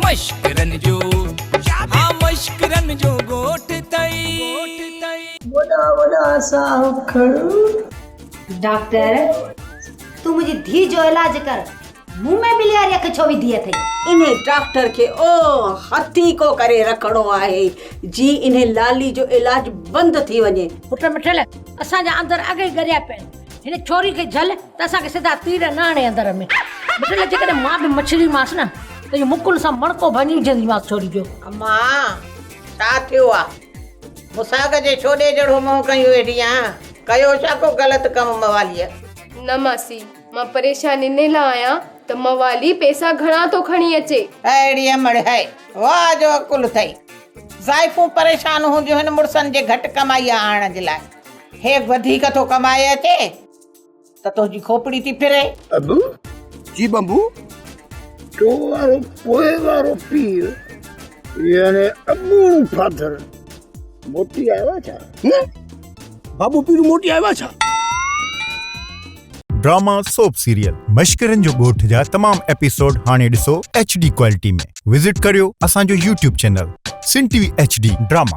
مشڪرن جو ها مشڪرن جو ڳوٺ ٿئي. وڏا وڏا ساهه کڻ. ڊاڪٽر، تون منهنجي ڌيء جو علاج ڪر، مون ۾ ٻلي واري اک ڇو وڌي اٿئي؟ انهي ڊاڪٽر کي او هٿيڪو ڪري رکڻو آهي، جي انهي لالي جو علاج بند ٿي وڃي. پٽ مٺل، اسان جا اندر اڳ ئي ڳريا پيا آهن. هن ڇوري کي جهل ته اسان کي سڌا تير نه هڻي اندر ۾. مٺل، جيڪڏهن مان به مڇريمانس نه ته اهو مڪن سان مڻڪو ڀڃي وجهنديمانس ڇوري جو. امان، ڇا ٿيو آ؟ مساڳ جي ڇوڏي جهڙو منهن ڪيون ويٺي آن. ڪيو ڇا ڪو غلط ڪم مواليء؟ نه ماسي، مان پريشان انهي لاء آهيان ته موالي پئسا گهڻا ٿو کڻي اچي. اهڙي امڙ هئي، واهه جو عقل اٿئي. زائفون پريشان هونديون هن مڙسن جي گهٽ ڪمائيء آڻڻ جي لاء. هي وڌيڪ ٿو ڪمائي اچي ته تنهنجي کوپڙي ٿي ڦري. ابو، جي بمبو، تو وارو پوء وارو پيء يعني اڳوڻو فادر موٽي آيو آ ڇا؟ هون؟ بابو پير موٽي آيو آ ڇا؟ ڊراما سوپ سيريل مشڪرن جو ڳوٺ جا تمام ايپيسوڊ هاڻي ڏسو ايڇ ڊي ڪوالٽي ۾ وزٽ ڪريو اسان جو YouTube channel Sindh T V H D drama.